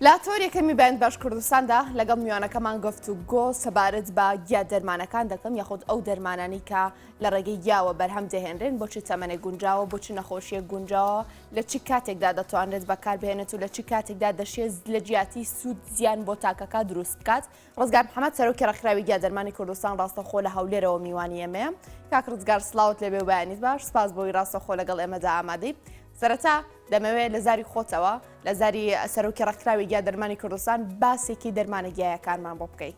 لە تۆر یەکەمی بەیان باش کوردستاندا لەگەڵ میوانەکەمان گفتوگۆ سەبارەت بە گیا دەرمانەکان دەکەم یاخود ئەو دەرمانانی کە لە ڕێگەی گیاوە بەرهەم دەهێنرێن بۆ چ تەمەنێک گونجاوە بۆ چ نەخۆشیەک گونجاوە لە چ کاتێکدا دەتوانرێت بەکاربهێنێت و لە چ کاتێکدا دەشێت لە جیاتی سوود زیان بۆ تاکەکە دروست بکات ڕزگار محەمەد سەرۆکی ڕێکخراوی گیا دەرمانی کوردستان ڕاستەوخۆ لە هەولێرەوە میوانی ئێمەیە. کاک ڕزگار سڵاوت لێبێ و بەیانیت باش، سپاس بۆی ڕاستەوخۆ لەگەڵ ئێمەدا ئامادەی. سەرەتا دەمەوێت لە زاری خۆتەوە لە زاری سەرۆکی ڕێکخراوی گیا دەرمانی کوردستان باسێکی دەرمانە گیایەکانمان بۆ بکەی.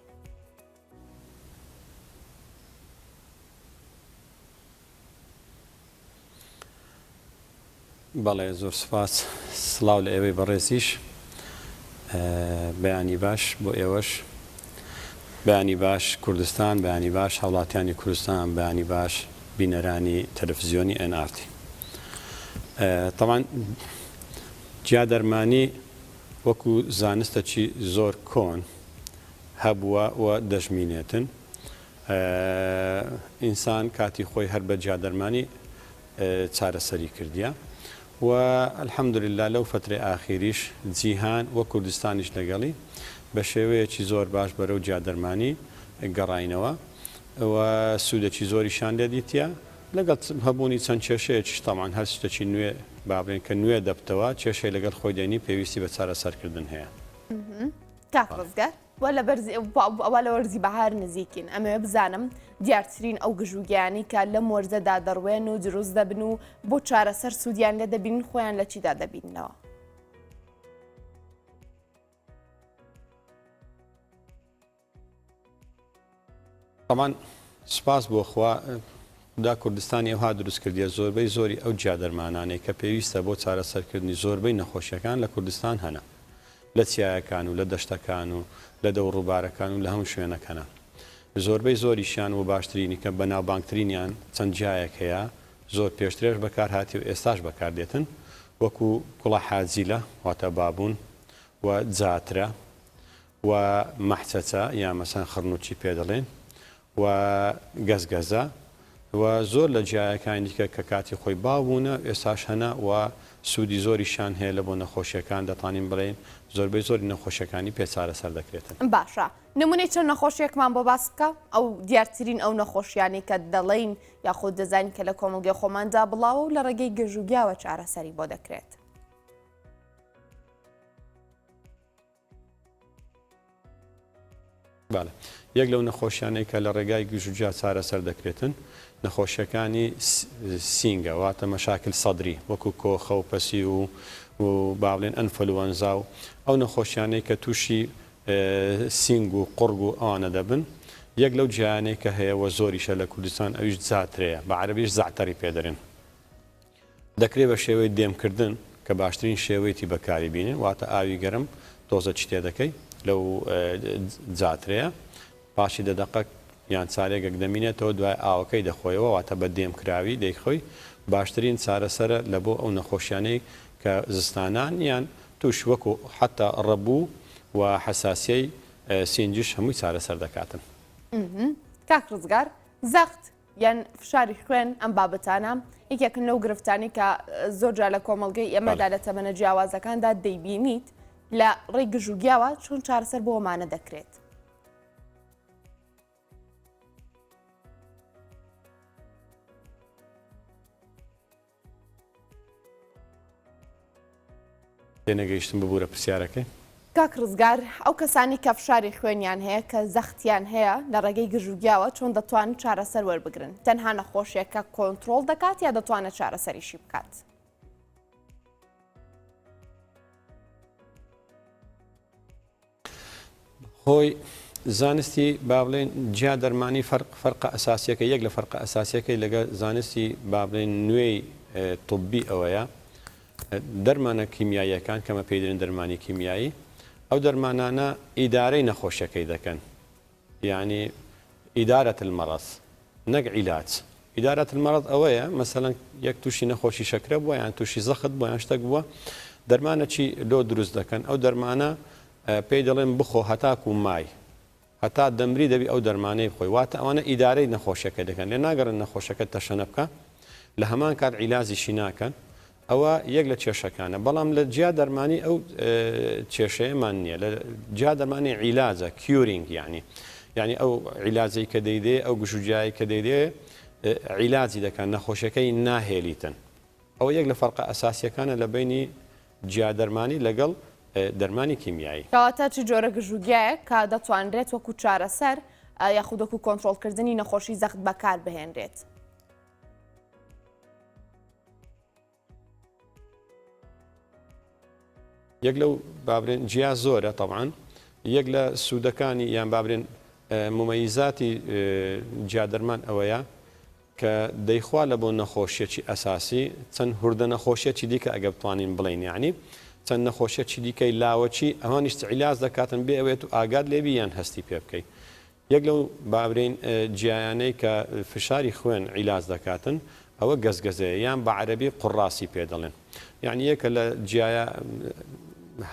بەڵێ زۆر سوپاس سڵاو لە ئێوەی بەڕێزیش بەیانی باش بۆ ئێوەش بەیانی باش کوردستان بەیانی باش هاوڵاتیانی کوردستان بەیانی باش بینەرانی تەلەفزیۆنی NRT تەبعەن جیا دەرمانی وەکو زانستەکی زۆر کۆن هەبووە و دەژمینێتن ئینسان کاتی خۆی هەر بە جیا دەرمانی چارەسەری کردیە و الحمدللە لەو فەترەی ئاخیریش جیهان و کوردستانیش لەگەڵی بە شێوەیەکی زۆر باش بەرەو جیادەرمانی گەڕاینەوە و سوودێکی زۆریشیان لێ دیتیە لەگەڵ هەبوونی چەند کێشەیەکیش تەبعەن هەر شتێکی نوێ با بڵێین کە نوێ دەبتەوە کێشەی لەگەڵ خۆی دێنی پێویستی بە چارەسەرکردن هەیە. کاک ڕزگار وا لە بەرزی وا لە وەرزی بەهار نزیکین ئەمەوێ بزانم دیارترین ئەو گژوگیانەی کە لەم وەرزەدا دەڕوێن و دروست دەبن و بۆ چارەسەر سوودیان لێ دەبینن خۆیان لە چیدا دەبیننەوە؟ تەبعەن سوپاس بۆ خوا خودا کوردستانی ئەوها دروست کردیە زۆربەی زۆری ئەو جیادەرمانانەی کە پێویستە بۆ چارەسەرکردنی زۆربەی نەخۆشیەکان لە کوردستان هەنە لە چیایەکان و لە دەشتەکان و لە دەور ڕووبارەکان و لە هەموو شوێنەکەنە زۆربەی زۆریشیان و باشترینی کە بەناوبانگترینیان چەند جیایەک هەیە زۆر پێشترێش بەکارهاتی و ئێستاش بەکاردێتن وەکو گوڵە حاجیلە واتە بابوون و جاترە و مەحچەچە یا مەسەن خڕنوچی پێ دەڵێن و گەزگەزە و زۆر لە جیایەکانی دیکە کە کاتی خۆی باو بوونە ئێستاش هەنە و سوودی زۆریشیان هەیە لە بۆ نەخۆشیەکان دەتوانین بڵێین زۆربەی زۆری نەخۆشیەکانی پێ چارەسەر دەکرێتن. باشە نمونەی چەند نەخۆشیەکمان بۆ باس بکە ئەو دیارترین ئەو نەخۆشیانەی کە دەڵێین یاخود دەزانین کە لە کۆمەڵگەی خۆماندا بڵاوە و لە ڕێگەی گژوگیاوە چارەسەری بۆ دەکرێت. بەڵێ یەک لەو نەخۆشیانەی کە لە ڕێگای گژوگیا چارەسەر دەکرێتن نەخۆشیەکانی سینگە واتە مەشاکل سەدری وەکو کۆخە و پەسی و و با بڵێن ئەنفلوەنزا و ئەو نەخۆشیانەی کە تووشی سینگ و قوڕگ و ئەوانە دەبن یەک لەو جیایانەی کە هەیە وە زۆریشە لە کوردستان ئەویش زاترەیە بە عەرەبیش زەعتەری پێ دەرێن. دەکرێت بە شێوەی دێم کردن کە باشترین شێوەیەتی بەکاری بینێ واتە ئاوی گەرم تۆزە چی تێدەکەی لەو جاترەیە پاشی دە دەقە یان چارێگەک دەمینێتەوە دوای ئاوەکەی دەخۆیەوە واتە بە دێم کراوی دەیخۆی باشترین چارەسەرە لە بۆ ئەو نەخۆشیانەی کە زستانان یان توش وەکو حتا ڕەبوو و حەساسیەی سینجیش هەمووی چارەسەر دەکاتن. کاک ڕزگار زەخت یان فشاری خوێن ئەم بابەتانە یەکێکن لەو گرفتانەی کە زۆر جار لە کۆمەڵگەی ئێمەدا لە تەمەنە جیاوازەکاندا دەیبینیت لە ڕێی گژوگیاوە چۆن چارەسەر بۆ ئەمانە دەکرێت؟ تێنەگەیشتم ببورە پرسیارەکەی. کاک ڕزگار ئەو کەسانەی کە فشاری خوێنیان هەیە کە زەختیان هەیە لە ڕێگەی گژوگیاوە چۆن دەتوانن چارەسەر وەربگرن تەنها نەخۆشیەکە کۆنتڕۆڵ دەکات یا دەتوانێت چارەسەریشی بکات؟ هۆی زانستی با بڵێن جیا دەرمانی فەرق فەرقە ئەساسیەکە یەک لە فەرقە ئەساسیەکەی لەگە زانستی با بڵێن نوێی طبی ئەوەیە دەرمانە کیمیاییەکان کەمە پێی دەرێن دەرمانی کیمیایی ئەو دەرمانانە ئیدارەی نەخۆشیەکەی دەکەن یانی ئیدارەت المرض نەک عیلاج ئیدارەت المرض ئەوەیە مەسەلەن یەک تووشی نەخۆشی شەکرە بووە یان تووشی زەخت بووە یان شتێک بووە دەرمانەکی لۆ دروست دەکەن ئەو دەرمانە پێی دەڵێن بخۆ هەتاکو مای هەتا دەمری دەبی ئەو دەرمانەی بخۆی واتە ئەوانە ئیدارەی نەخۆشیەکە دەکەن لێ ناگەڕێن نەخۆشەکە تەشەنە بکە لە هەمان کات عیلازیشی ناکەن. ئەوە یەک لە کێشەکانە بەڵام لە جیا دەرمانی ئەو کێشەیەمان نییە لە جیا دەرمانی عیلاجە curing یعنی یعنی ئەو عیلاجەی کە دەیدێ ئەو گژوگیای کە دەیدێ عیلاجی دەکەن نەخۆشیەکەی ناهێلیتن ئەوە یەک لە فەرقە ئەساسیەکانە لە بینی جیا دەرمانی لەگەڵ دەرمانی کیمیایی. کەواتە چ جۆرە گژوگیایەک کە دەتوانرێت وەکو چارەسەر یاخود وەکو کۆنترۆڵکردنی نەخۆشی زەخت بەکاربهێنرێت؟ یەک لەو بابرێن جیا زۆرە تەبعەن یەک لە سوودەکانی یان بابرێن ممەیزاتی جیا دەرمان ئەوەیە کە دەیخوا لە بۆ نەخۆشیەکی ئەساسی چەند هوردە نەخۆشیەکی دیکە ئەگە بتوانین بڵین یعنی چەند نەخۆشیەکی دیکەی لاوەکی ئەوانیش عیلاج دەکاتن بێ ئەوێت و ئاگات لێبی یان هەستی پێ بکەی یەک لەو بابرین جیایانەی کە فشاری خوێن عیلاج دەکاتن ئەوە گەزگەزەیە یان بە عەرەبی قوڕاسی پێ دەڵێن یانی یەکە لە جیایە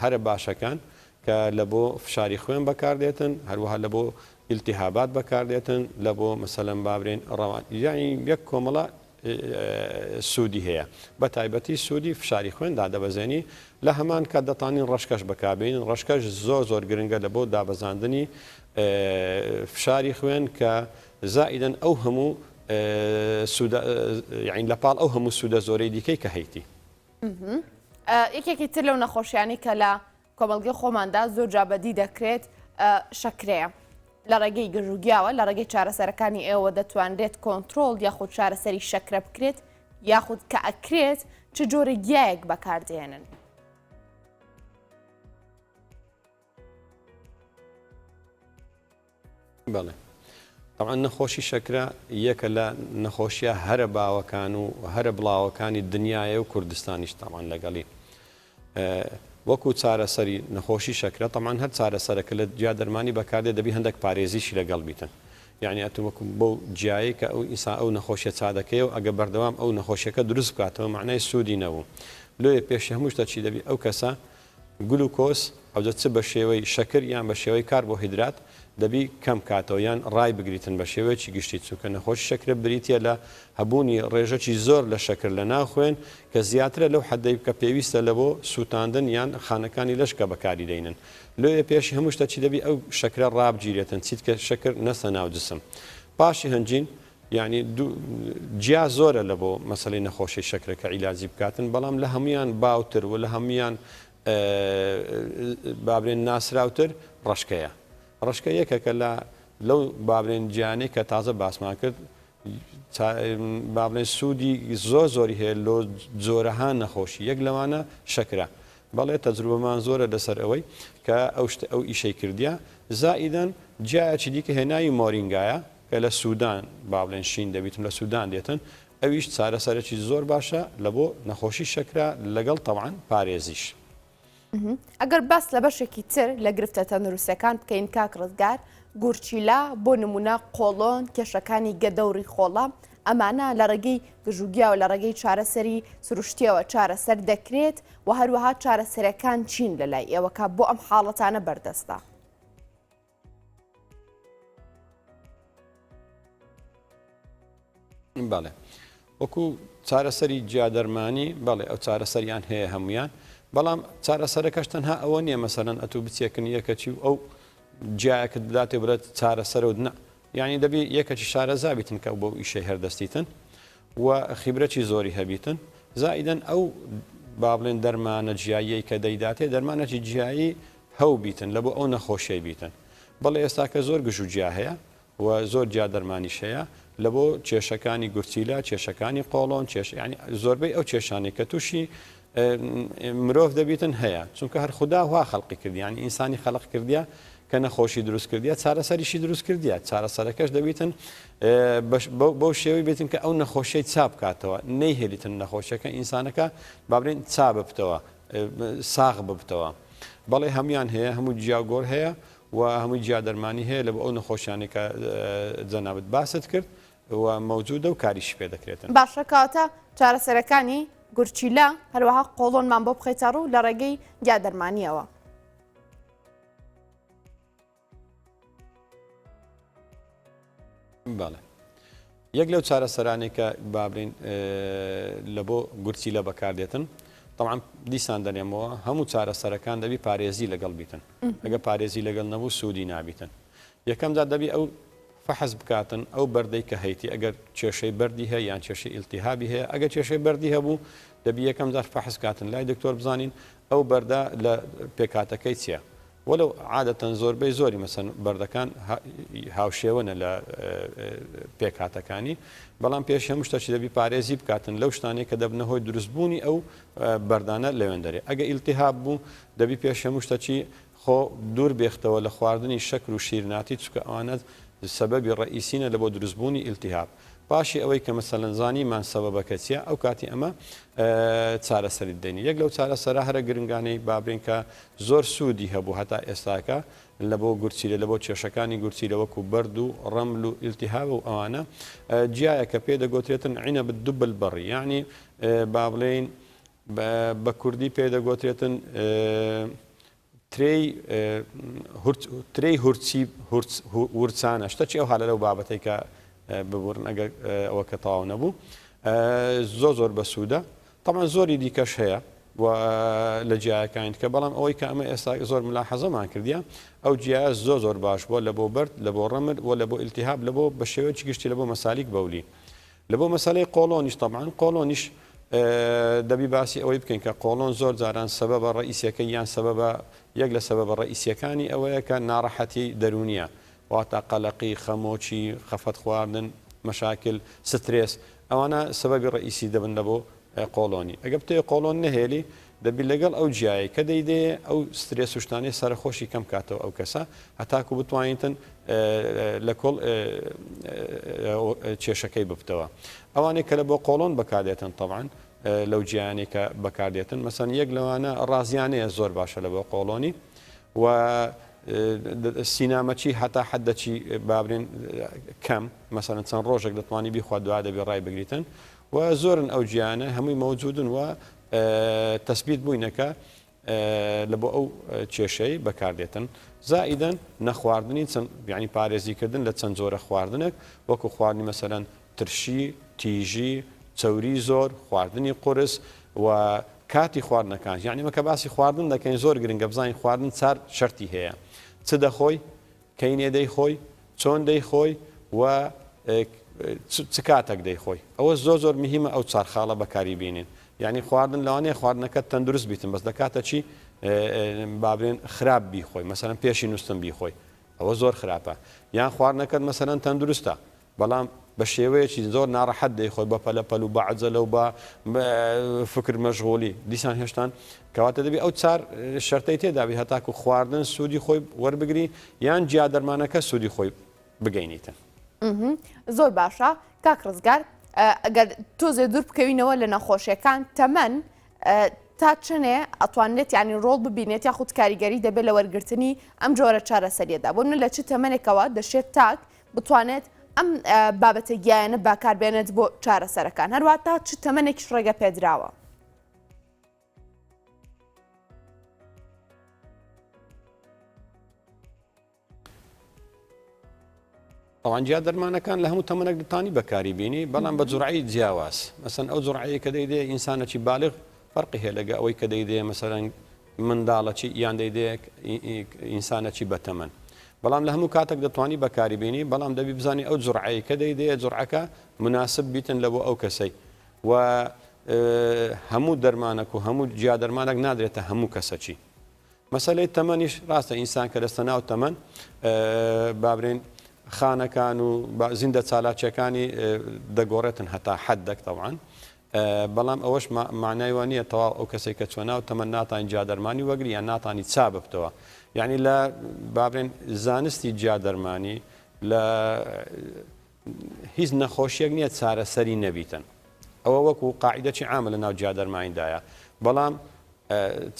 هەرە باشەکان کە لە بۆ فشاری خوێن بەکاردێتن هەروەها لە بۆ ئیلتیهابات بەکاردێتن لە بۆ مەسەلەن بابرێن ڕەوان یانی یەک کۆمەڵە سوودی هەیە بە تایبەتی سوودی فشاری خوێن دادەبەزێنی لە هەمان کات دەتانین ڕەشکەش بەکاربێنین ڕەشکەش زۆر زۆر گرنگە لە بۆ دابەزاندنی فشاری خوێن کە زائیدەن ئەو هەموو سوودە یعنی لە پاڵ ئەو هەموو سوودە زۆرەی دیکەی کە هەیتی. یەکێکی تر لەو نەخۆشیانەی کە لە کۆمەڵگەی خۆماندا زۆر جا بەدی دەکرێت شەکرەیە. لە ڕێگەی گژوگیاوە لە ڕێگەی چارەسەرەکانی ئێوە دەتوانرێت کۆنترۆڵ یاخود چارەسەری شەکرە بکرێت یاخود کە ئەکرێت چ جۆرە گیایەک بەکاردێنن؟ بەڵێ تەبعەن نەخۆشی شەکرە یەکە لە نەخۆشیە هەرە باوەکان و هەرە بڵاوەکانی دنیاە و کوردستانیش تاوان لەگەڵی وەکو چارەسەری نەخۆشی شەکرە تەمان هەر چارەسەرەکە لە جیا دەرمانی بەکاردێ دەبی هەندێک پارێزیشی لەگەڵ بیتن یعنی ئەتو وەکو بەو جیایی کە ئەو ئینسان ئەو نەخۆشیە چادەکەی و ئەگە بەردەوام ئەو نەخۆشیەکە دروست بکاتەوە معنای سوودی نەبوو لۆیە پێشی هەموو شتە چی دەبی ئەو کەسە گلوکۆز، ئەوجە چ بە شێوەی شەکر یان بە شێوەی کاربۆهیدرات دەبی کەم کاتەوە یان ڕای بگریتن بە شێوەیەکی گشتی چونکە نەخۆشی شەکرە بریتیە لە هەبوونی ڕێژەکی زۆر لە شەکر لە ناو خوێن کە زیاترە لەو حەدەی کە پێویستە لە بۆ سووتاندن یان خانەکانی لەش کە بەکاری دەینن لۆیە پێشی هەموو شتە چی دەبی ئەو شەکرە ڕابگیرێتن چیتکە شەکر نەستە ناو جسم پاشی هەنجین یانی دوو جیا زۆرە لە بۆ مەسەلەی نەخۆشی شەکرە کە عیلاجی بکاتن بەڵام لە هەمویان باوتر و لە هەمویان بابرێن ناسراوتر ڕەشکەیە ڕەشکە یەکەکە لە لەو بابرێن گیانەی کە تازە باسمان کرد بابلێن سوودی زۆر زۆری هەیە لۆ جۆرەها نەخۆشی یەک لەوانە شەکرە بەڵێ تەجروبەمان زۆرە لەسەر ئەوەی کە ئەو شتە ئەو ئیشەی کردیە زائیدەن جیایەکی دیکە هەیە ناوی مۆرینگایە کە لە سودان با بڵێن شین دەبیتن لە سودان دێتن ئەویش چارەسەرەکی زۆر باشە لە بۆ نەخۆشی شەکرە لەگەڵ تەوان پارێزیش. ئەگەر باس لە بەشێکی تر لە گرفتە تەندروستیەکان بکەین کاک ڕزگار، گورچیلە، بۆ نمونە قۆڵۆن، کێشەکانی گەدە و ڕیخۆڵە، ئەمانە لە ڕێگەی گژوگیاوە لە ڕێگەی چارەسەری سروشتیەوە چارەسەر دەکرێت و هەروەها چارەسەرەکان چین لە لای ئێوە کە بۆ ئەم حاڵەتانە بەردەستە؟ بەڵێ وەکو چارەسەری جیادەرمانی بەڵێ ئەو چارەسەریان هەیە هەمویان بەڵام چارەسەرەکەش تەنها ئەوە نییە مەسەلەن ئەتوو بچێکن یەکەچی و ئەو جیایەکت بداتێ بڵێت چارەسەرە و نە یعنی دەبی یەکەکی شارەزا بیتن کە بۆ ئیشەی هەردەستیتن و خیبرەکی زۆری هەبیتن زائیدەن ئەو با بڵێن دەرمانە جیاییەی کە دەیداتێ دەرمانێکی جیایی هەو بیتن لە بۆ ئەو نەخۆشیەی بیتن بەڵێ ئێستاکە زۆر گژ و جیا هەیە و زۆر جیا دەرمانیش هەیە لە بۆ کێشەکانی گورچیلە کێشەکانی قۆڵۆن کێش یعنی زۆربەی ئەو کێشانەی کە تووشی مرۆڤ دەبیتن هەیە چونکە هەر خودا وا خەڵقی کردی یعنی ئینسانی خەلق کردیە کە نەخۆشی دروست کردیە چارەسەریشی دروست کردیە چارەسەرەکەش دەبیتن بەو شێوەی بێتن کە ئەو نەخۆشیەی چا بکاتەوە نەیهێلیتن نەخۆشیەکە ئینسانەکە با بڵێین چا ببتەوە ساغ ببتەوە بەڵێ هەموان هەیە هەموو جیاگۆر هەیە و هەمووی جیا دەرمانی هەیە لە بۆ ئەو نەخۆشیانەی کە جەنابت باست کرد و مەوجودە و کاریشی پێ دەکرێتن. باشە کەواتە چارەسەرەکانی گورچیلە هەروەها قۆڵۆنمان بۆ بخەیتە ڕوو لە ڕێگەی گیا دەرمانیەوە. بەڵێ. یەک لەو چارەسەرانەی کە با بڵێین لە بۆ گورچیلە بەکاردێتن تەبعەن دیسان دەلێمەوە هەموو چارەسەرەکان دەبی پارێزی لەگەڵ بیتن ئەگە پارێزی لەگەڵ نەبوو سوودی نابیتن یەکەم جار دەبی ئەو فەحس بکاتن ئەو بەردەی کە هەیتی ئەگەر کێشەی بەردی هەیە یان کێشەی ئیلتیهابی هەیە ئەگەر کێشەی بەردی هەبوو دەبی یەکەم جار فەحس کاتن لای دکتۆر بزانین ئەو بەردە لە پێکهاتەکەی چییە وەلەو عادەتەن زۆربەی زۆری مەسەن بەردەکان هاوشێوەنە لە پێکهاتەکانی، بەڵام پێش هەموو شتەکی دەبی پارێزی بکاتن لەو شتانەی کە دەبنە هۆی دروستبوونی ئەو بەردانە لەوێندەرێ. ئەگە ئیلتیهاب بوو دەبی پێش هەموو شتەکی خۆ دوور بێختەوە لە خواردنی شەکر و شیرناتی چونکە ئەوانە سەبەبی ڕەئیسینە لە بۆ دروستبوونی ئیلتیهاب. پاشی ئەوەی کە مەسەلەن زانیمان سەبەبەکە چیە ئەو کاتی ئەمە چارەسەری دەدەین. یەک لەو چارەسەرە هەرە گرنگانەی با بڵێین کە زۆر سوودی هەبوو هەتا ئێستاکە لە بۆ گورچیلە لە بۆ کێشەکانی گورچیلە وەکو بەرد و ڕەمل و ئیلتیهاب و ئەوانە جیایە کە پێ دەگۆترێتن عنب الدب البری یەعنی با بڵێین بە کوردی پێ دەگۆترێتن ترێی هورچ ترێی هورچی هورچ ورچانە شتەکی ئەوها لە لەو بابەتەی کە ببورن ئەگەر ئەوە کە تەواو نەبوو زۆر زۆر بەسوودە تەبعەن زۆری دیکەش هەیە و لە جیایەکانی دیکە بەڵام ئەوەی کە ئەمە ئێستا زۆر ملاحەزەمان کردیە ئەو جیایە زۆر زۆر باش بووە لە بۆ بەرد لە بۆ ڕەمل و لە بۆ ئیلتیهاب لە بۆ بە شێوەیەکی گشتی لە بۆ مەسالیک بەولی لە بۆ مەسەلەی قۆڵۆنیش تەبعەن قۆڵۆنیش دەبی باسی ئەوەی بکەین کە قۆڵۆن زۆر جاران سەبەبە ڕەئیسیەکەی یان سەبەبە یەک لە سەبەبە ڕەئیسیەکانی ئەوەیە کە ناڕەحەتی دەروونیە واتە قەلەقی، خەمۆکی، خەفەت خواردن، مەشاکل، سترێس ئەوانە سەبەبی ڕەئیسی دەبن لە بۆ قۆڵۆنی. ئەگەر بتەوێ قۆڵۆن نەهێلی دەبی لەگەڵ ئەو جیایەی کە دەیدەیێ ئەو سترێس و شتانەی سەرەخۆشی کەم کاتەوە ئەو کەسە هەتاکو بتوانیتن لە کۆڵ کێشەکەی ببتەوە. ئەوانەی کە لە بۆ قۆڵۆن بەکاردێتن تەبعەن لەو جیایانەی کە بەکاردێتن مەسەن یەک لەوانە ڕازیانەیە زۆر باشە لە بۆ قۆڵۆنی و سینامەچی هەتا حەدەکی بابرێن کەم مەسەلەن چەند ڕۆژێک دەتوانی بیخوا دوا دەبێ ڕای بگریتن و زۆرن ئەو جیانە هەمووی مەوجودن و تەسبیت بووینەکە لە بۆ ئەو کێشەی بەکاردێتن زائیدەن نەخواردنی چەند یعنی پارێزیکردن لە چەند جۆرە خواردنێک وەکو خواردنی مەسەلەن ترشی، تیژی، چەوری زۆر، خواردنی قورس و کاتی خواردنەکان یانی ئێمە کە باسی خواردن دەکەین زۆر گرنگە بزانین خواردن چار شەرتی هەیە چ دەخۆی، کەینێ دەیخۆی، چۆن دەیخۆی و چ کاتەک دەیخۆی ئەوە زۆر زۆر مهمە ئەو چار خاڵە بەکاری بینین یعنی خواردن لەوانەیە خواردنەکە تەندروست بیتن بەس لە کاتە چی بابرێن خراپ بیخۆی مەسەلەن پێشی نووستن بیخۆی ئەوە زۆر خراپە یان خواردنەکەت مەسەلەن تەندروستە بەڵام بە شێوەیەکی زۆر ناڕەحەت دەیخۆی بە پەلە پەل و بە عەجەلە و بە فکر مەشغولی دیسان هێشتان کەواتە دەبی ئەو چار شەرتەی تێدابی هەتاکو خواردن سوودی خۆی وەربگری یان جیا دەرمانەکە سوودی خۆی بگەینیتن. زۆر باشە کاک ڕزگار ئەگەر تۆزێ دوور بکەوینەوە لە نەخۆشیەکان تەمەن تا چەنێ ئەتوانرێت یانی ڕۆڵ ببینێت یاخود کاریگەری دەبێت لە وەرگرتنی ئەم جۆرە چارەسەریەدا بۆ من لە چ تەمەنێکەوە دەشێت تاک بتوانێت ئەم بابەتە گیایانە بەکاربێنێت بۆ چارەسەرەکان هەروە تا چ تەمەنێکیش ڕێگە پێدراوە؟ ئەوان جیا دەرمانەکان لە هەموو تەمەنێک دەتانی بەکاری بینی بەڵام بە جوڕعی جیاواز مەسەن ئەو جوڕعەیە کە دەیدێ ئینسانەکی بالغ فەرقی هەیە لەگە ئەوەی کە دەیدێ مەسەرەن منداڵەکی یان دەیدێ ئینسانەکی بەتەمەن بەڵام لە هەموو کاتێک دەتوانی بەکاری بینی بەڵام دەبی بزانی ئەو جوڕعەی کە دەیدێ جوڕعەکە مناسب بیتن لە بۆ ئەو کەسەی و هەموو دەرمانەک و هەموو جیا دەرمانێک نادرێتە هەموو کەسەکی مەسەلەی تەمەنیش ڕاستە ئینسان کە دەستە ناو تەمەن بابرێن خانەکان و زیندە چالاکیەکانی دەگۆڕێتن هەتا حدەک تەوان بەڵام ئەوەش معنای وە نییە تەواو ئەو کەسێک کە چۆ ناو تەمەن ناتانی جادەرمانی وەگری یان ناتانی چا ببتەوە یعنی لە بابرێن زانستی جادەرمانی لە هیچ نەخۆشیەک نییە چارەسەری نەبیتن ئەوە وەکو قاعیدەکی عامە لە ناو جیادەرمانیدایە بەڵام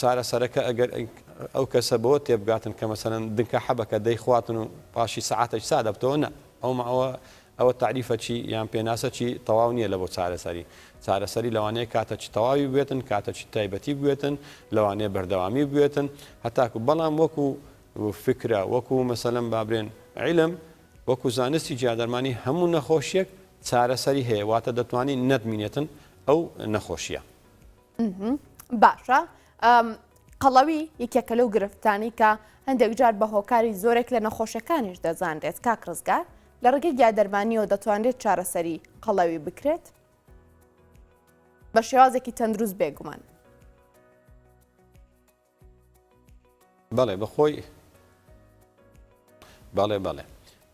چارەسەرەکە ئەگەر ئەو کەسە بەوە تێبگاتن کە مەسەلەن دنکە حەبەکە دەیخواتن و پاشی سەعاتێک سا دەبتەوە نە ئەو ماوە ئەوە تاریفەکی یان پێناسەکی تەواو نییە لە بۆ چارەسەری چارەسەری لەوانەیە کاتەکی تەواوی بێتن کاتەکی تایبەتی بێتن لەوانەیە بەردەوامی بێتن هەتاکو بەڵام وەکو فکرە وەکو مەسەلەن بابرێن علم وەکو زانستی جیادەرمانی هەموو نەخۆشیەک. چارەسەری هەیە واتە دەتوانی نەتمینێتن ئەو نەخۆشیە. باشە قەڵەوی یەکێکە لەو گرفتانەی کە هەندێک جار بە هۆکاری زۆرێک لە نەخۆشیەکانیش دەزانرێت کاک ڕزگار لە ڕێگەی گیادەرمانیەوە دەتوانرێت چارەسەری قەڵەوی بکرێت بە شێوازێکی تەندروست بێگومان. بەڵێ بەخۆی بەڵێ بەڵێ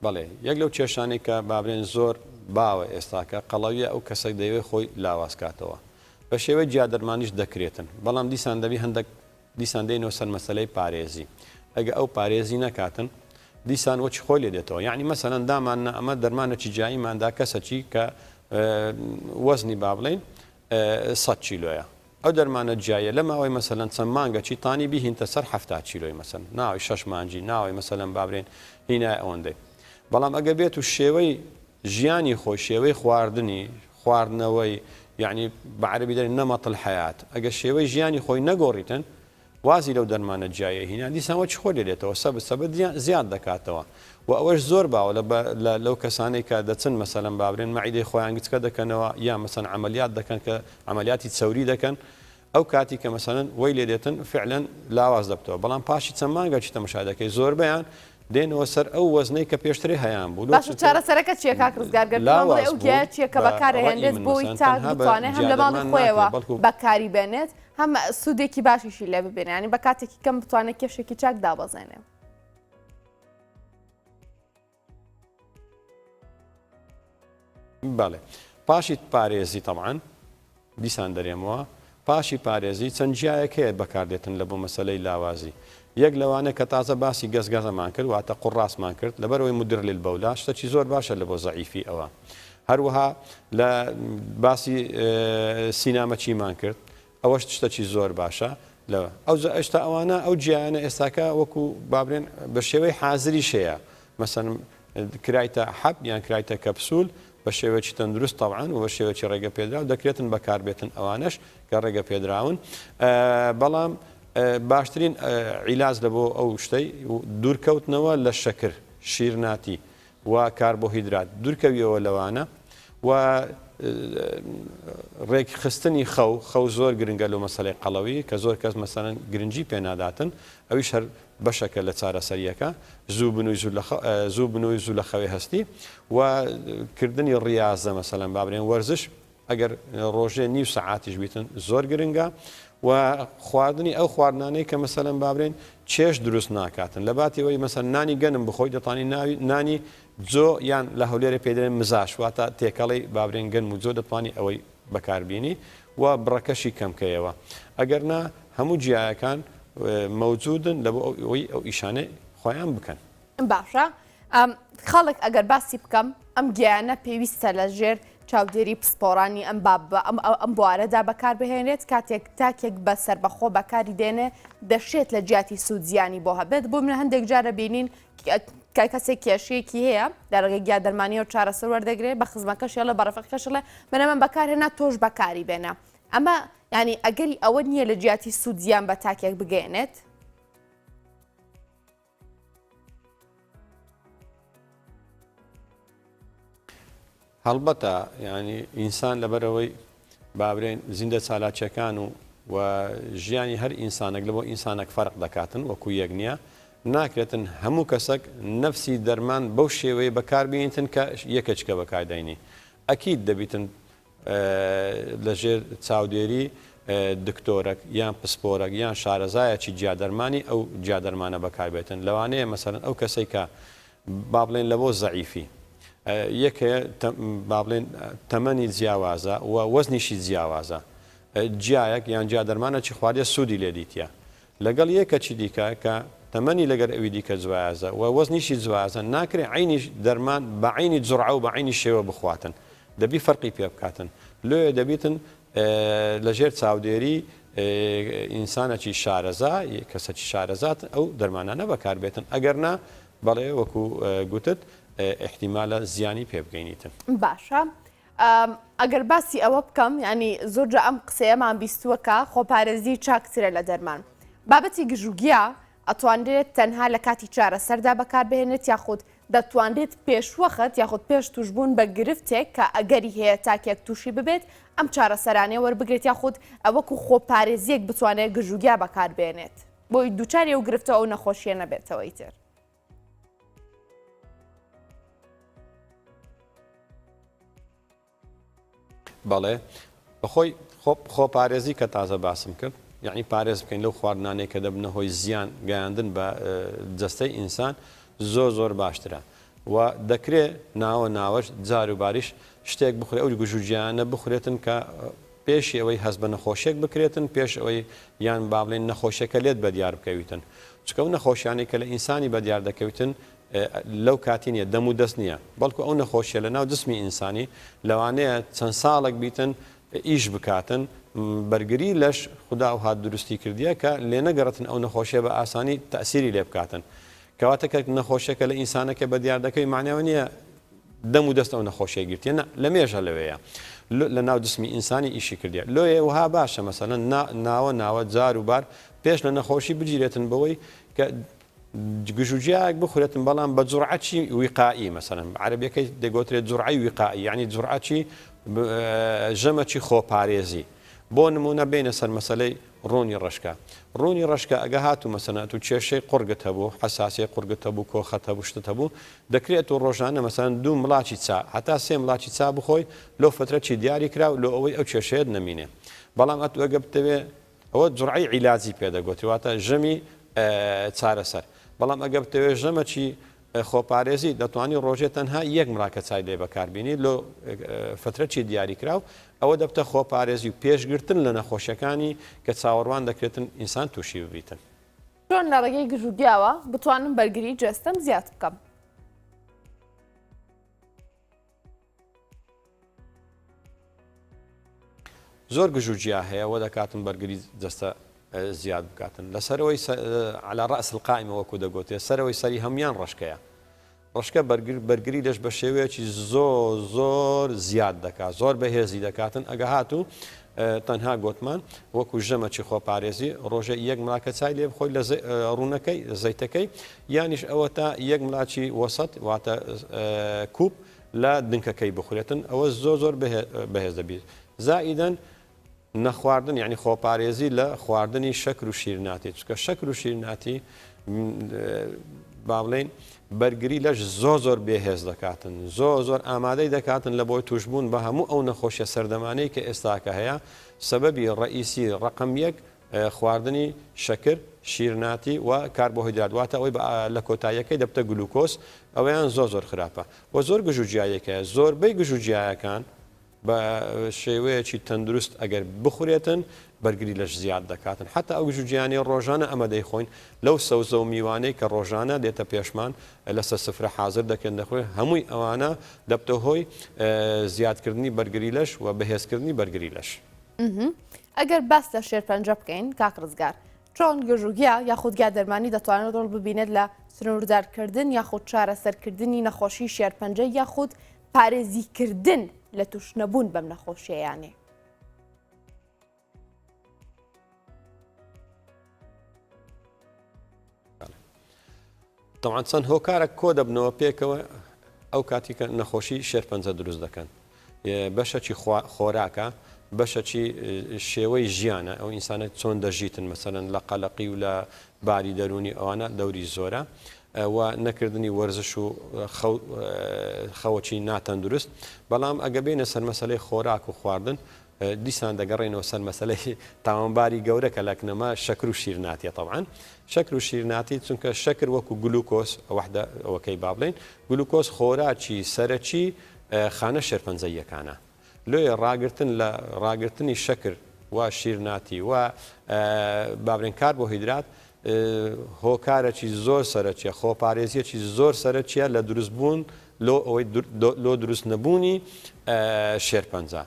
بەڵێ یەک لەو کێشانەی کە بابرێن زۆر باوە ئێستاکە قەڵەویە ئەو کەسێک دەیەوێت خۆی لاواز کاتەوە بە شێوەی جیادەرمانیش دەکرێتن بەڵام دیسان دەبی هەندێک دیسان دێنەوە سەر مەسلەی پارێزی ئەگە ئەو پارێزی نەکاتن دیسان وەچی خۆی لێ دێتەوە یعنی مەسەلەن دامان ئەمە دەرمانەکی جیاییماندا کەسەکی کە وەزنی با بڵین سەت کیلۆیە ئەو دەرمانە جیایە لە ماوەی مەسەلەن چەند مانگەکی تانی بیهینتە سەر 70 کیلۆی مەسەن ناوی شەش مانجی ناوی مەسەلەن بابرێن هینای ئەوەندەی بەڵام ئەگە بێت و شێوەی ژیانی خۆی شێوەی خواردنی خواردنەوەی یعنی بە عەرەبی دەرێن نمط الحیات ئەگە شێوەی ژیانی خۆی نەگۆڕیتن وازی لەو دەرمانە جیایە هینا دیسان وەکی خۆی لێ دێتەوە سەبت سەبت زیاد دەکاتەوە و ئەوەش زۆر باوە لە لە لەو کەسانەی کە دەچن مەسەلەن بابرێن مەعیدەی خۆیان گچکە دەکەنەوە یا مەسەن عەمەلیات دەکەن کە عەمەلیاتی چەوری دەکەن ئەو کاتی کە مەسەلەن وەی لێ دێتن فعلەن لاواز دەبتەوە بەڵام پاشی چەند مانگە چی تەمەشا دەکەی زۆربەیان دێنەوە سەر ئەو وەزنەی کە پێشترێ هەیان بوو باشە چارەسەرەکە چییە کاک ڕزگار گەر پێمان بڵێ ئەو گیایە چییە کە بەکارئەهێنرێت بۆی تاک بتوانێت هەم لە ماڵی خۆیەوە بەکاری بێنێت هەم سوودێکی باشیشی لێ ببینێ ینی بە کاتێکی کەم بتوانێت کێشێکی چاک دابەزێنێ. بەڵێ پاشی پارێزی تەبعەن دیسان دەرێمەوە پاشی پارێزی چەند جیایەک هەیە بەکاردێتن لە بۆ مەسەلەی لاوازی یەک لەوانە کە تازە باسی گەزگەزەمان کرد واتە قوڕاسمان کرد لەبەرئەوەی مدر للبولە شتەکی زۆر باشە لە بۆ زەعیفی ئەوە هەروەها لە باسی سینامەچیمان کرد ئەوەش شتەکی زۆر باشە لە ئەوجا ئێشتا ئەوانە ئەو جیایانە ئێستاکە وەکو بابرێن بە شێوەی حازریش هەیە مەسەن کرایتە حەب یان کرایتە کەپسول بە شێوەیەکی تەندروست تەبعەن و بە شێوەیەکی ڕێگە پێدراو دەکرێتن بەکاربێتن ئەوانەش کە ڕێگە پێدراون بەڵام باشترین عیلاج لە بۆ ئەو شتەی دوورکەوتنەوە لە شەکر شیرناتی و کاربۆهیدرات دوورکەویەوە لەوانە و ڕێکخستنی خەو خەو زۆر گرنگە لۆ مەسەلەی قەڵەوی کە زۆر کەس مەسەلەن گرنگی پێناداتن ئەویش هەر بەشەکە لە چارەسەریەکە زوو بنووی زوو لە زوو بنووی زوو لە خەوێ هەستی و کردنی ڕیازە مەسەلەن با بڵێن وەرزش ئەگەر ڕۆژێ نیو سەعاتیش بیتن زۆر گرنگە و خواردنی ئەو خواردنانەی کە مەسەلەن با بڵێن چێژ دروست ناکاتن لە باتی ئەوەی مەسەن نانی گەنم بخۆی دەتوانی ناوی نانی جۆ یان لە هەولێرێ پێی دەرێن مزاش واتە تێکەڵی با بڵێن گەنم و جۆ دەتوانی ئەوەی بەکاربینی و بڕەکەشی کەم کەیەوە ئەگەر نا هەموو جیایەکان مەوجودن لە بۆ ئەوەی ئەو ئیشانەی خۆیان بکەن. باشە خەڵک ئەگەر باسی بکەم ئەم گیانە پێویستە لە ژێر چاودێری پسپۆرانی ئەم باب ئەم بوارەدا بەکاربهێنرێت کاتێک تاکێک بە سەربەخۆ بەکاری دێنێ دەشێت لە جیاتی سوود زیانی بۆ هەبێت بۆ من هەندێک جارە بینین کە کەسێک کێشەیەکی هەیە لە ڕێگەی گیا دەرمانیەوە چارەسەر وەردەگرێت بە خزمەکەشی ئەڵێ بە ڕەفیقەکەشی ئەڵێ من ئەمەم بەکارهێنا تۆش بەکاری بێنە ئەمە یعنی ئەگەری ئەوە نییە لە جیاتی سوود زیان بە تاکێک بگەیەنێت؟ هەڵبەتە یانی ئینسان لەبەرئەوەی بابرێن زیندە چالاکیەکان و و ژیانی هەر ئینسانێک لە بۆ ئینسانێک فەرق دەکاتن وەکو یەک نییە ناکرێتن هەموو کەسەک نەفسی دەرمان بەو شێوەیە بەکاربینیتن کە یەکێکە بەکارداینی ئەکید دەبیتن لەژێر چاودێری دکتۆرەک یان پسپۆرەک یان شارەزایەکی جیادەرمانی ئەو جیادەرمانە بەکاربێتن لەوانەیە مەسەلەن ئەو کەسەی کە با بڵێن لە بۆ زەعیفی یەک هەیە با بڵێن تەمەنی جیاوازە و وەزنیشی جیاوازە جیایەک یان جیا دەرمانەکی خواردیە سوودی لێ دیتیە لەگەڵ یەکەکی دیکە کە تەمەنی لەگەر ئەوی دیکە جوایازە و وەزنیشی جوازە ناکرێ عەینی دەرمان بە عەینی جوڕعە و بە عەینی شێوە بخواتن دەبی فەرقی پێ بکاتن لۆیە دەبیتن لە ژێر چاودێری ئینسانەکی شارەزا کەسەکی شارەزات ئەو دەرمانانە بەکار بێتن ئەگەر نا بەڵێ وەکو گوتت ئیحتیمالە زیانی پێ بگەینیتن. باشە ئەگەر باسی ئەوە بکەم یانی زۆر جا ئەم قسەیەمان بیستووە کە خۆپارێزی چاکترە لە دەرمان بابەتی گژوگیا. ئەتوانرێت تەنها لە کاتی چارەسەردا بەکاربهێنرێت یاخود دەتوانرێت پێشوەخت یاخود پێش توشبوون بە گرفتێک کە ئەگەری هەیە تاکێک توشی ببێت ئەم چارەسەرانەیە وەربگرێت یاخود وەکو خۆپارێزیەک بتوانێت گژوگیا بەکاربێنێت بۆی دووچاری ئەو گرفتە ئەو نەخۆشیە نەبێتەوە ئیتر. بەڵێ بەخۆی خۆپارێزی کە تازە باسم کرد یعنی پارێز بکەین لەو خواردنانەی کە دەبنە هۆی زیان گەیاندن بە جەستەی ئینسان زۆر زۆر باشترە و دەکرێ ناوە ناوەش جار و باریش شتێک بخورێ ئەو گژوگیانە بخورێتن کە پێشی ئەوەی هەست بە نەخۆشیەک بکرێتن پێش ئەوەی یان با بڵێن نەخۆشیەکە لێت بەدیار بکەویتن چونکە ئەو نەخۆشیانەی کە لە ئینسانی بەدیار دەکەویتن لەو کاتی نیە دەم و دەست نیە بەڵکو ئەو نەخۆشیە لە ناو جسمی ئینسانی لەوانەیە چەند ساڵێک بیتن ئیش بکاتن بەرگری لەش خودا ئەوها دروستی کردیە کە لێنەگەڕتن ئەو نەخۆشیە بە ئاسانی تەئسیری لێ بکاتن کەواتە کە نەخۆشیەکە لە ئینسانەکە بەدیار دەکەوی معنای ئەوە نیە دەم و دەست ئەو نەخۆشیە گرتیە نا لە مێژە لەوێیە لە ناو جسمی ئینسانی ئیشی کردیە لۆیە وها باشە مەسەلەن ناوە ناوە جار و بار پێش لە نەخۆشی بگیرێتن بەوەی کە گژوگیایەک بخورێتن بەڵام بە جوڕعەکی ویقائی مەسەلەن عەرەبیەکەی دەگۆترێت جوڕعەی ویقائی یعنی جوڕعەکی ژەمەکی خۆپارێزی بۆ نمونە بینە سەر مەسەلەی ڕۆنی ڕەشکە ڕۆنی ڕەشکە ئەگە هاتوو مەسەلەن ئەتوو کێشەی قوڕگت هەبوو حەساسیەی قوڕگت هەبوو کۆخەت هەبوو شتت هەبوو دەکرێت ئەتوو ڕۆژانە مەسەلەن دوو مڵاچی چا هەتا سێ مڵاچی چا بخۆی لۆ فترەکی دیاری کراو لۆ ئەوەی ئەو کێشەیەت نەمینێ بەڵام ئەتوو ئەگە بتەوێ ئەوە جوڕعەی عیلاجی پێ دەگۆترێ واتە ژەمی چارەسەر بەڵام ئەگە بتەوێ ژەمەکی خۆپارێزی دەتوانی ڕۆژێ تەنها یەک مراکە چای لێ بەکاربینی لۆ فترەکی دیاریکراو ئەوە دەبتە خۆپارێزی و پێشگرتن لە نەخۆشیەکانی کە چاوەڕوان دەکرێتن ئینسان تووشی ببیتن. چۆن لە ڕێگەی گژوگیاوە بتوانم بەرگری جەستەم زیاد بکەم؟ زۆر گژوگیا هەیە وە دەکاتن بەرگری جەستە زیاد بکاتن لەسەرەوەی على رأس القائمە وەکو دەگوترێت سەرەوەی سەری هەموان ڕەشکەیە ڕەشکە بەرگری لەش بە شێوەیەکی زۆر زۆر زیاد دەکات زۆر بەهێزی دەکاتن ئەگە هاتوو تەنها گۆتمان وەکو ژەمەکی خۆپارێزی ڕۆژە یەک ملاکە چای لێ بخۆی لە ڕوونەکەی زەیتەکەی یانیش ئەوە تا یەک ملاچی وەسەت واتە کوپ لە دنکەکەی بخورێتن ئەوە زۆر زۆر بەهێز دەبیت زائیدەن نەخواردن یعنی خۆپارێزی لە خواردنی شەکر و شیرناتی چونکە شەکر و شیرناتی با بڵێین بەرگری لەش زۆر زۆر بێهێز دەکاتن زۆر زۆر ئامادەی دەکاتن لە بۆی توشبوون بە هەموو ئەو نەخۆشیە سەردەمانەی کە ئێستاکە هەیە سەبەبی ڕئیسی ڕقم یەک خواردنی شەکر، شیرناتی و کاربۆهیدرات واتە ئەوەی لە کۆتاییەکەی دەبتە گلوکۆز ئەوەیان زۆر زۆر خراپە و زۆر گژوگیایەک هەیە زۆربەی گژوگیایەکان بە شێوەیەکی تەندروست ئەگەر بخورێتن بەرگری لەش زیاد دەکاتن حتا ئەو گژوگیانەی ڕۆژانە ئەمە دەیخۆین لەو سەوزە و میوانەی کە ڕۆژانە دێتە پێشمان لەسەر سفرە حازر دەکرێن دەخورێن هەمووی ئەوانە دەبتە هۆی زیادکردنی بەرگری لەش و بەهێزکردنی بەرگری لەش. ئەگەر باس لە شێرپەنجە بکەین کاک ڕزگار چۆن گژوگیا یاخود گیا دەرمانی دەتوانێت ڕۆڵ ببینێت لە سنووردارکردن یاخود چارەسەرکردنی نەخۆشی شێرپەنجە یاخود پارێزیکردن لە توش نەبوون بەم نەخۆشیەیانێ؟ تەبعەن چەند هۆکارەک کۆ دەبنەوە پێکەوە ئەو کاتی کە نەخۆشی شێرپەنجە دروست دەکەن بەشەکی خۆراکە بەشەکی شێوەی ژیانە ئەو ئینسانە چۆن دەژیتن مەسەلەن لە قەلەقی و لە باری دەروونی ئەوانە دەوری زۆرە و نەکردنی وەرزش و خەوەکی ناتەندروست بەڵام ئەگە بێنە سەر مەسەلەی خۆراک و خواردن دیسان دەگەڕێینەوە سەر مەسەلەی تاوانباری گەورە کە لەکنەما شەکر و شیرناتیە تەبعەن شەکر و شیرناتی چونکە شەکر وەکو گلوکۆز وەحدە ئەوەکەی با بڵێین گلوکۆز خۆراکی سەرەکی خانە شێرپەنجەییەکانە لۆیە ڕاگرتن لە ڕاگرتنی شەکر و شیرناتی و با بڵێن کاربۆهیدرات هۆکارەکی زۆر سەرەکیە خۆپارێزیەکی زۆر سەرەکیە لە دروستبوون لۆ ئەوەی لۆ دروست نەبوونی شێرپەنجە.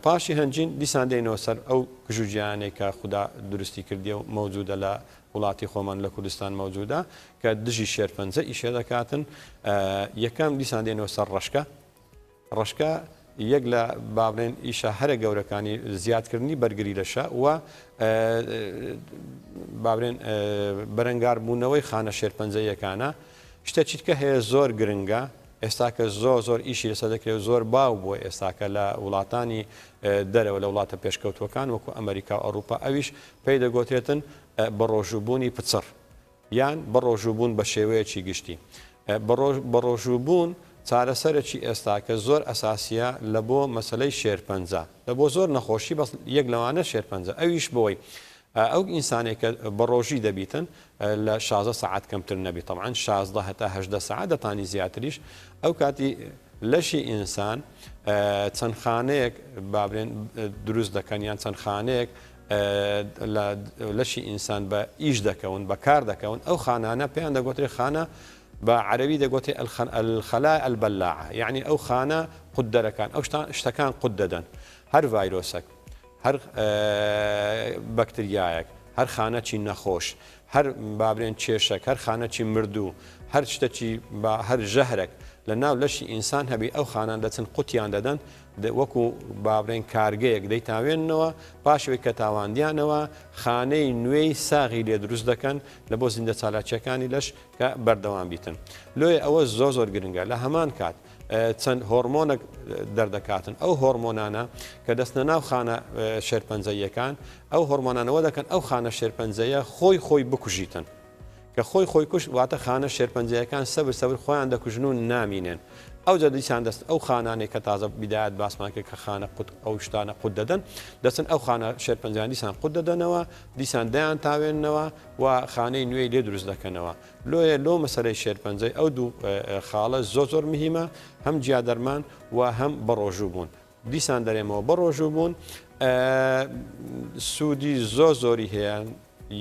پاشی هەنجین دیسان دێینەوە سەر ئەو گژوگیانەی کە خودا دروستی کردیە و مەوجودە لە وڵاتی خۆمان لە کوردستان مەوجودە کە دژی شێرپەنجە ئیشێ دەکاتن. یەکەم دیسان دێنەوە سەر ڕەشکە. ڕەشکە یەک لە با بڵێن ئیشە هەرە گەورەکانی زیادکردنی بەرگری لەشە و با بڵێن بەرەنگاربوونەوەی خانە شێرپەنجەییەکانە. شتێکی تکە هەیە زۆر گرنگە ئێستاکە زۆر زۆر ئیشی لەسەر دەکرێت و زۆر باو بووە ئێستاکە لە وڵاتانی دەرەوە لە وڵاتە پێشکەوتووەکان وەکو ئەمریکا و ئەوروپا ئەویش پێی دەگۆترێتن بەڕۆژووبوونی پچڕ یان بەڕۆژووبوون بە شێوەیەکی گشتی. بەڕۆژووبوون چارەسەرێکی ئێستاکە زۆر ئەساسییە لە بۆ مەسەلەی شێرپەنجە، لە بۆ زۆر نەخۆشی بەس یەک لەوانە شێرپەنجە ئەویش بەوەی ئەو ئینسانەی کە بەڕۆژی دەبیتن لە 16 سەعات کەمتر نەبی تەبعەن 16 هەتا 18 سەعات دەتانی زیاتریش ئەو کاتی لەشی ئینسان چەند خانەیەک بابرێن دروست دەکەن یان چەند خانەیەک لە لەشی ئینسان بە ئیش دەکەون بە کار دەکەون ئەو خانانە پێیان دەگوترێ خانە بە عەرەبی دەگوترێ الخلايا البلاعة یعنی ئەو خانە قوتدەرەکان ئەو شتەکان قوت دەدەن هەر ڤایرۆسەک هەر بەکتریایەک هەر خانەکی نەخۆش هەر بابرێن کێشەک هەر خانەکی مردوو هەر شتەکی هەر ژەهرەک لە ناو لەشی ئینسان هەبی ئەو خانان دەچن قوتیان دەدەن وەکو بابرێن کارگەیەک دەیتاوێننەوە، پاش ئەوەی کە تاواندیانەوە خانەی نوێی ساغی لێ دروست دەکەن لە بۆ زیندە چالاکیەکانی لەش کە بەردەوام بیتن. لۆیە ئەوە زۆر زۆر گرنگە. لە هەمان کات چەند هۆرمۆنەک دەردەکاتن ئەو هۆرمۆنانە کە دەستنە ناو خانە شێرپەنجەییەکان ئەو هۆرمۆنانەوە دەکەن ئەو خانە شێرپەنجەیە خۆی خۆی بکوژیتن. کە خۆی خۆی کوشت واتە خانە شێرپەنجەیەکان سەبر سەبر خۆیان دەکوژن و نامینێن ئەوجا دیسان دەست ئەو خانانەی کە تازە بیدایەت باسمان کرد کە خانە قوت ئەو شتانە قوت دەدەن دەچن ئەو خانە شێرپەنجان دیسان قوت دەدەنەوە دیسان دەیان تاوێننەوە و خانەی نوێی لێ دروست دەکەنەوە لۆیە لۆ مەسەلەی شێرپەنجەی ئەو دوو خاڵە زۆر زۆر مهمە هەم جیادەرمان و هەم بەڕۆژوو بوون دیسان دەرێمەوە بەڕۆژوو بوون سوودی زۆر زۆری هەیە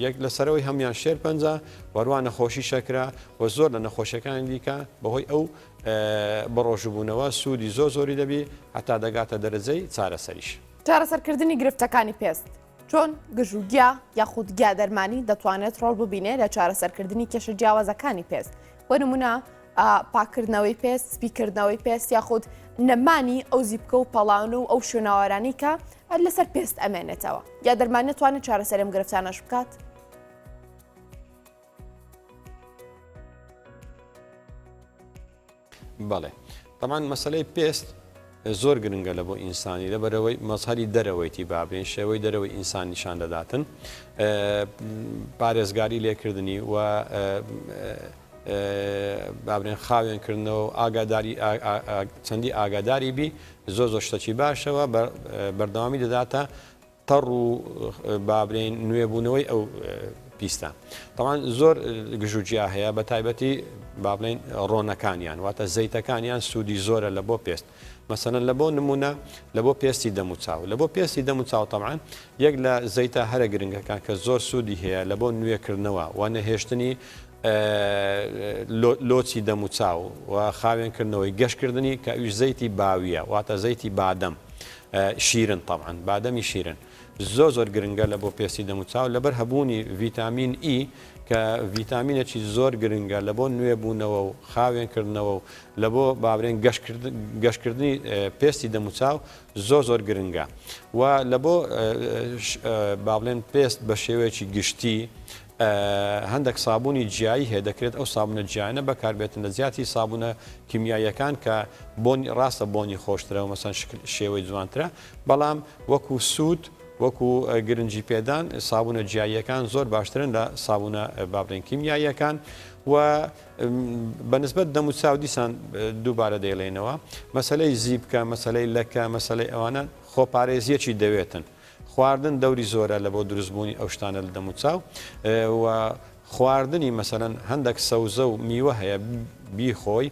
یەک لەسەرەوەی هەموان شێرپەنجە وەروا نەخۆشی شەکرە و زۆر لە نەخۆشیەکانی دیکە بەهۆی ئەو بەڕۆژوبوونەوە سوودی زۆر زۆری دەبی هەتا دەگاتە دەرەجەی چارەسەریش. چارەسەرکردنی گرفتەکانی پێست، چۆن گژوگیا یاخود گیا دەرمانی دەتوانێت ڕۆڵ ببینێ لە چارەسەرکردنی کێشە جیاوازەکانی پێست بۆ نمونە پاکردنەوەی پێست، سپیکردنەوەی پێست یاخود نەمانی ئەو زیپکە و پەڵان و ئەو شوێنەوارانەی کە لەسەر پێست ئەمێنێتەوە. یا دەرمان نەتوانێت چارەسەری ئەم گرفتانەش بکات؟ بەڵێ تەمان مەسلەی پێست زۆر گرنگە لە بۆ ئینسانی لەبەرەوەی مەزهەری دەرەوەیتی بابێن شێوەی دەرەوەی ئینسان نیشان دەداتن پارێزگاری لێکردنی و بابرێن خاوێن کردنەوە و ئاگاداری چەندی ئاگاداری بی زۆر زۆر شتەکی باشەوە بەردەوامی دەداتە تەڕ و بابرێن نوێبوونەوەی ئەو پیستە تەوان زۆر گژوگیا هەیە بە تایبەتی با بڵێن ڕۆنەکانیان واتە زەیتەکانیان سوودی زۆرە لە بۆ پێست مەسەلەن لە بۆ نمونە لە بۆ پێستی دەموچاو لە بۆ پێستی دەموچاو تەبعەن یەک لە زەیتە هەرە گرنگەکان کە زۆر سوودی هەیە لە بۆ نوێکردنەوە و نەهێشتنی لۆچی دەموچاو و خاوێنکردنەوەی گەشتکردنی کە ئەویش زەیتی باویە واتە زەیتی بادەم شیرن تەبعەن بادەمی شیرن زۆر زۆر گرنگە لە بۆ پێستی دەموچاو لەبەر هەبوونی ڤیتامین ئی کە ڤیتامینێکی زۆر گرنگە لە بۆ نوێبوونەوە و خاوێنکردنەوە و لە بۆ بابرێن گەشتکردنی پێستی دەموچاو زۆر زۆر گرنگە و لە بۆ بابلێن پێست بە شێوەیەکی گشتی هەندێک سابوونی جیایی هەیە دەکرێت ئەو سابوونە جیانە بەکاربێتن لە جیاتی سابوونە کیمیاییەکان کە بۆنی ڕاستە بۆنی خۆشترە و مەسەن شێوەی جوانترە بەڵام وەکو سوود وەکو گرنگی پێدان سابوونە جیاییەکان زۆر باشترن لە سابوونە با بڵێین کیمیاییەکان و بەنسبەت دەموچاو دیسان دووبارە دەیڵێنەوە مەسلەی زیبکە مەسلەی لەکە مەسلەی ئەوانە خۆپارێزیەکی دەوێتن خواردن دەوری زۆرە لە بۆ دروستبوونی ئەو شتانە لە دەموچاو و خواردنی مەسەلەن هەندەک سەوزە و میوە هەیە بیخۆی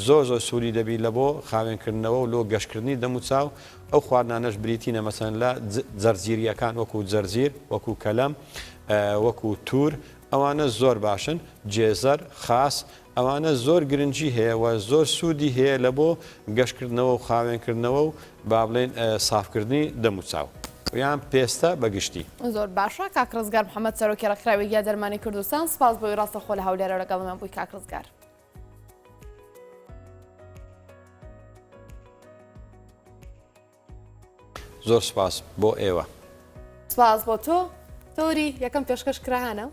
زۆر زۆر سوودی دەبی لە بۆ خاوێن کردنەوە و لۆ گەشکردنی دەموچاو ئەو خواردنانەش بریتینە مەسەلەن لە جەرجیریەکان وەکو جەرجیر وەکو کەلەم وەکو تور ئەوانە زۆر باشن جێزەر خاس ئەوانە زۆر گرنگی هەیە و زۆر سوودی هەیە لە بۆ گەشکردنەوە و خاوێنکردنەوە و با بڵێین سافکردنی دەموچاو یان پێستە بە گشتی. زۆر باشە کاک ڕزگار محمد سەرۆکی ڕێکخراوی گیا دەرمانی کوردستان سپاس بۆی ڕاستەخۆ لە هەولێرەوە لەگەڵمان بووی کاک ڕزگار. زۆر سوپاس بۆ ئێوە. سپاس بۆ تۆ. تەوەری یەکەم پێشکەش کرا هانا.